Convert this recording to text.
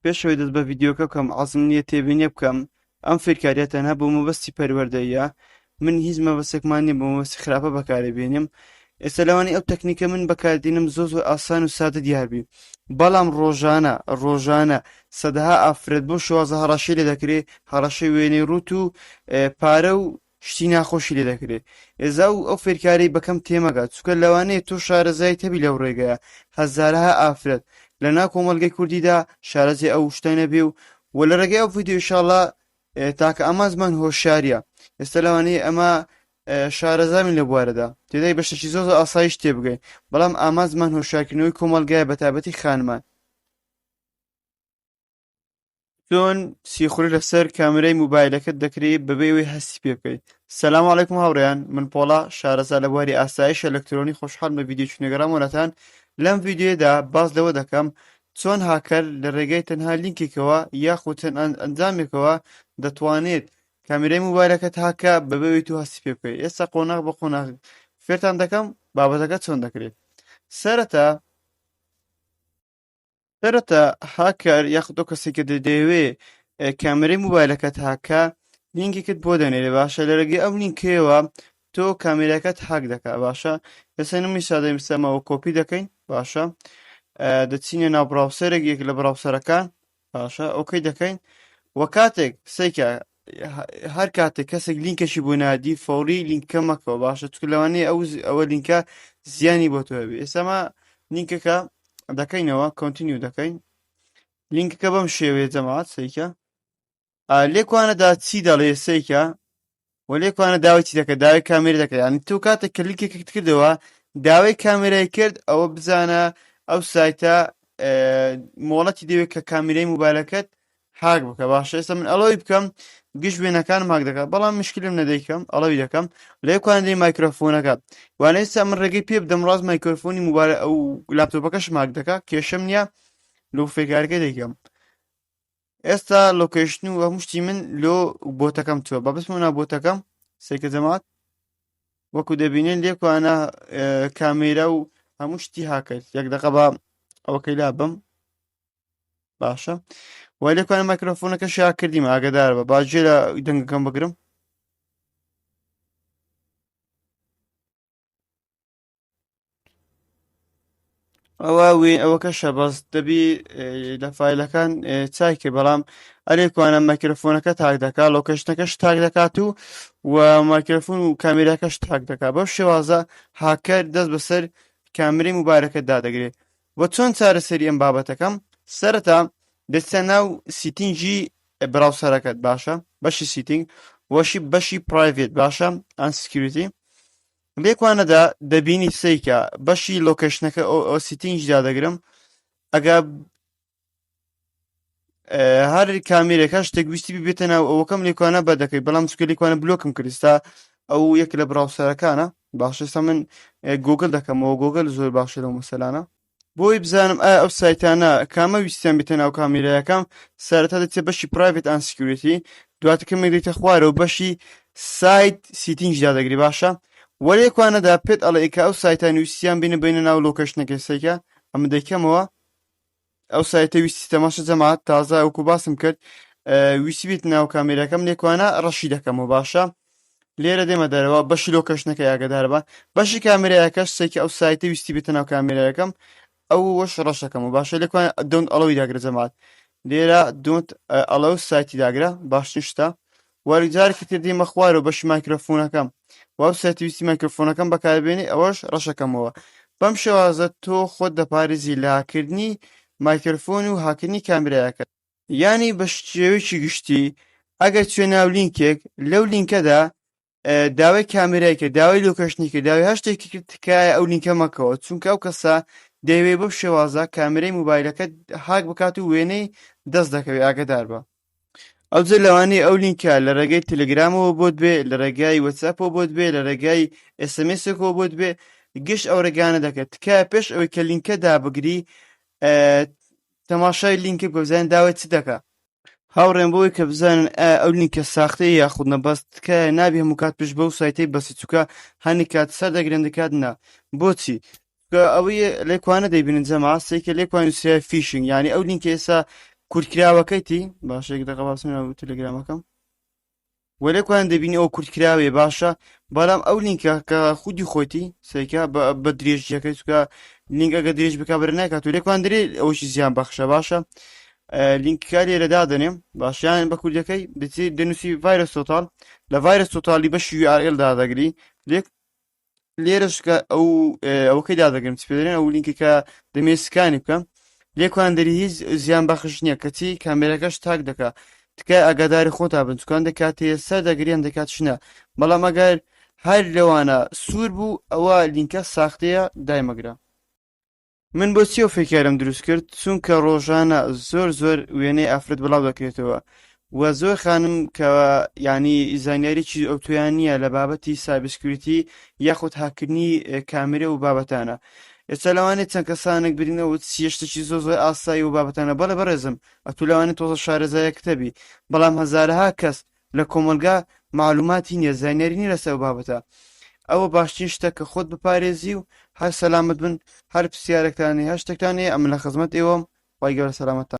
پێش ئەوەی دەست بە ڤیدیۆکە بکەم عەزم نییە تێبینیە بکەم ئەم فێرکاریە تەنها بۆ مەبەستی پەروەردەییە من هیچ مەبەستێکمان نییە بۆ مەبەستی خراپە بەکاری بێنم ئێستا لەوانی ئەو تەکنیکە من بەکاردێنم زۆر زۆر ئاسان و سادە دیار بی بەڵام ڕۆژانە ڕۆژانە سەدەها ئافرەت بۆ شێوازە هەڕەشەی لێ دەکرێ هەڕەشەی وێنەی ڕوت و پارە و شتی ناخۆشی لێ دەکرێ ئێزا و ئەو فێرکاری بەکەم تێمەگە چونکە لەوانەیە تۆ شارەزای تەبی لەو ڕێگەیە هەزارەها ئافرەت لە ناو کۆمەڵگەی کوردیدا شارەزای ئەو شتە نەبێ و و لە ڕێگەی ئەو ڤیدیۆ ئیشاڵا تاکە ئامانجمان هۆشیاریە ئێستا لەوانەیە ئەمە شارەزاین لە بوارەدا تێدای بە شتێکی زۆر زۆر ئاسایش تێبگەین بەڵام ئامانجمان هۆشیارکردنەوەی کۆمەڵگایە بەتایبەتی خانمان. چۆن سیخوری لەسەر کامێرای موبایلەکەت دەکرێت بەبێ ئەوەی هەستی پێ بکەیت؟ سلام علیکم هاوڕێیان من پۆڵا شارەزا لە بواری ئاسایش ئەلکترۆنی خۆشحاڵم بە ڤیدیۆی نوێ گەڕامەوەتان لەم ڤیدیۆیەدا باس لەوە دەکەم چۆن هاکەر لە ڕێگەی تەنها لینکێکەوە یاخود چەند ئەنجامێکەوە دەتوانێت کامێرای موبایلەکەت هاکە بەبێ ئەوەی تۆ هەستی پێ بکەیت ئێستا قۆناغ بە قۆناغ فێرتان دەکەم بابەتەکە چۆن دەکرێت سەرەتا سەرەتا هاکەر یاخود ئەو کەسێک کە دەیەوێ کامێرەی موبایلەکەت هاکە لینکێکت بۆ دەنێرێ باشە لە ڕێگەی ئەو لینکەیەوە تۆ کامێراکەت هاک دەکا باشە ئێستا نموونەی سادە ئێستا کۆپی دەکەین باشە دەچینە ناو browser ێک یەک لە browser ەکان باشە okay دەکەین و کاتێک سەیکە هەر کاتێک کەسێک لینکێکی بۆ نادی فەوری لینکە مەکەوە باشە چونکە لەوانەیە ئەو ئەوە لینکە زیانی بۆ تۆ هەبێ ئێستا مە لینکەکە دەکەینەوە continue دەکەین لینکەکە بەم شێوەیە جەماعەت سەیکە لێکوانەدا چی دەڵێ سەیکە و لێکوانە داوای چی دەکە داوای کامێرە دەکە یعنی تۆ کاتێک کە لینکێکت کردەوە داوای کامێرای کرد ئەوە بزانە ئەو سایتە مۆڵەتی دەوێت کە کامیرای موبایلەکەت هاک بکە باشە ئێستا من allow ی بکەم گشت وێنەکانم هاک دەکات بەڵام مشکلم نەدەیکەم allow ی دەکەم لە کوانەی مایکرۆفۆنەکە وانە ئێستا من ڕێگەی پێ بدەم ڕاست مایکرۆفۆنی موبایل ئەو لاپتۆپەکەشم هاک دەکات کێشەم نییە لۆ فێرکاریەکە دەیکەم ئێستا location و هەموو شتی من لۆ بۆتەکەم چوە بە بچمە ناو بۆتەکەم سێکە جەماعەت وەکو دەبینن لێکوانە کامێرا و هەموو شتی هاکرد یەک دقە بە ئەوەکەی لا بم باشە وای لێکوانە مایکرۆفۆنەکە شا کردیم ئاگدار بە باجێ لە دەنگەکەم بگرم ئەوە وێ ئەوەکەشە بەس دەبی لە فایلەکان چای کرد بەڵام ئەرێکوانە مایکرۆفۆنەکە تاک دەکات location ەکەش تاک دەکات و و مایکرۆفۆن و کامێراکەش تاک دەکات بەو شێوازە هاکەر دەست بەسەر کامێرەی موبایلەکەت دادەگرێت وە چۆن چارەسەری ئەم بابەتەکەم سەرەتا دەچیتە ناو setting ی browser ەکەت باشە بەشی setting وەشی بەشی private باشە and security لێکوانەدا دەبینی سەیکە بەشی location ەکە ئەو setting دادەگرم ئەگە هەر کامێرەکە شتێک ویستی ببێتە ناو ئەوەکەم لێکوانە بە دەکەی بەڵام چکە لێکوانە بلۆکم کردستا ئەو یەک لە browser ەکانە باشە ئێستا من گوگل دەکەمەوە گوگل زۆر باشە لەو مەسەلانە بۆی بزانم ئایا ئەو سایتانە کامە ویستیان بێتە ناو کامیرایەکەم سەرەتا دەچێت بەشی private and security دواتر کەمێک دێتە خوارەوە بەشی site setting دادەگری باشە وەلێکوانەدا پێت ئەڵێ کە ئەو سایتان ویستیان بینە بینە ناو location ەکەی سەیکە ئەمە دەیکەمەوە ئەو سایتە ویستی تەماشا جەماعەت تازە وەکو باسم کرد ویستی بێت ناو کامێراکەم لێکوانە ڕەشی دەکەمەوە باشە لێرە دێمە دەرەوە بەشی location ەکە ئاگادار بە بەشی کامێرایەکەش سێکی ئەو سایتە ویستی بێتە ناو کامێرایەکەم ئەو وەش ڕەشەکەم و باشە لێکوان don't allow ی داگرە جەماعەت لێرە don't allow سایتی داگرە باشترین شتە وەری جارێکی تر دێمە خوارەوە بەشی مایکرۆفۆنەکەم و ئەو سایتی ویستی مایکرۆفۆنەکەم بەکاربێنی ئەوەش ڕەشەکەمەوە بەم شێوازە تۆ خۆت دەپارێزی لە هاککردنی مایکرۆفۆن و هاککردنی کامێرایەکەت. یانی بە شێوەیەکی گشتی ئەگەر چوە ناو لینکێک لەو لینکەدا داوای کامێرای کرد داوای location ی کرد داوای هەر شتێکی کرد تکایە ئەو لینکە مەکەوە چونکە ئەو کەسە دەیەوێت بەو شێوازە کامێرەی موبایلەکەت هاک بکات و وێنەی دەست دەکەوێت ئاگدار بە. ئەوجە لەوانەیە ئەو لینکە لە ڕێگەی تەلەگرامەوە بۆت بێ لە ڕێگای وەتسئەپەوە بۆت بێ لە ڕێگای SMS ێکەوە بۆت بێ گشت ئەو ڕێگانە دەکرێت تکایە پێش ئەوەی کە لینکە دابگری تەماشای لینکە بکە بزانین داوای چ دەکا. هاوڕێم بۆی کە بزانن ئایا ئەو لینکە ساختەیە یاخود نە بەس تکایە نابی هەموو کات پشت بەو سایتەی بەسی چونکە هەنێک کات سەر دەگرن دەکات نا بۆچی چونکە ئەوەی لێکوانە دەیبینن جەماعە سێکە لێکوان نووسرایە phishing یعنی ئەو لینکە ئێستا. کورتکراوەکەیتی باشە یەک دەقە باسم ناو تەلەگرامەکەم وە لێکوان دەبینی ئەو کورتکراوێ باشە بەڵام ئەو لینکە کە خودی خۆیتی سەیکە بە درێژیەکەی چکە لینک ئەگە درێژ بکە بەر ناکات و لێکوان درێ ئەوشی زیان بەخشە باشە لینکەکە لێرە دادەنێم باشیان بە کوردەکەی دەچی دەنووسی VirusTotal لە VirusTotal ی بەشی URL دادەگری لێک لێرەش کە ئەو ئەوەکەی دادەگرم چ پێدرێن ئەو لینکی کە دەمێ scan ی بکەم لێکوان دەری هیچ زیان بەخش نییە کەچی کامێرەکەش تاک دەکا تکای ئاگاداری خۆتا بن چکان دەکاتێ سەر دەگریان دەکات شنە بەڵام ئەگەر هەر لەوانە سوور بوو ئەوە لینکە ساختەیە دایمەگرە. من بۆچی ئەو فێکارەم دروست کرد چونکە ڕۆژانە زۆر زۆر وێنەی ئافرەت بڵاو دەکرێتەوە و زۆر خانم کە یعنی زانیاریی ئەوتۆیان نییە لە بابەتی cybersecurity یاخود هاکردنی کامێرە و بابەتانە ئێستا لەوانەیە چەند کەسانێک برینەوە چیە شتێکی زۆر زۆر ئاسایی و بابەتانە بەڵێ بەڕێزم ئەتو لەوانەیە تۆزە شارەزایەکتە بی بەڵام هەزارەها کەس لە کۆمەڵگا مەعلوماتی نیە زانیاری نیە لەسەر ئەو بابەتە ئەوە باشترین شتە کە خۆت بپارێزی و هەر سەلامەت بن هەر پرسیارێکتان هەیە هەر شتێکتان هەیە ئەمن لە خزمەت ئێوەم خوای گەورە سەلامەتتان.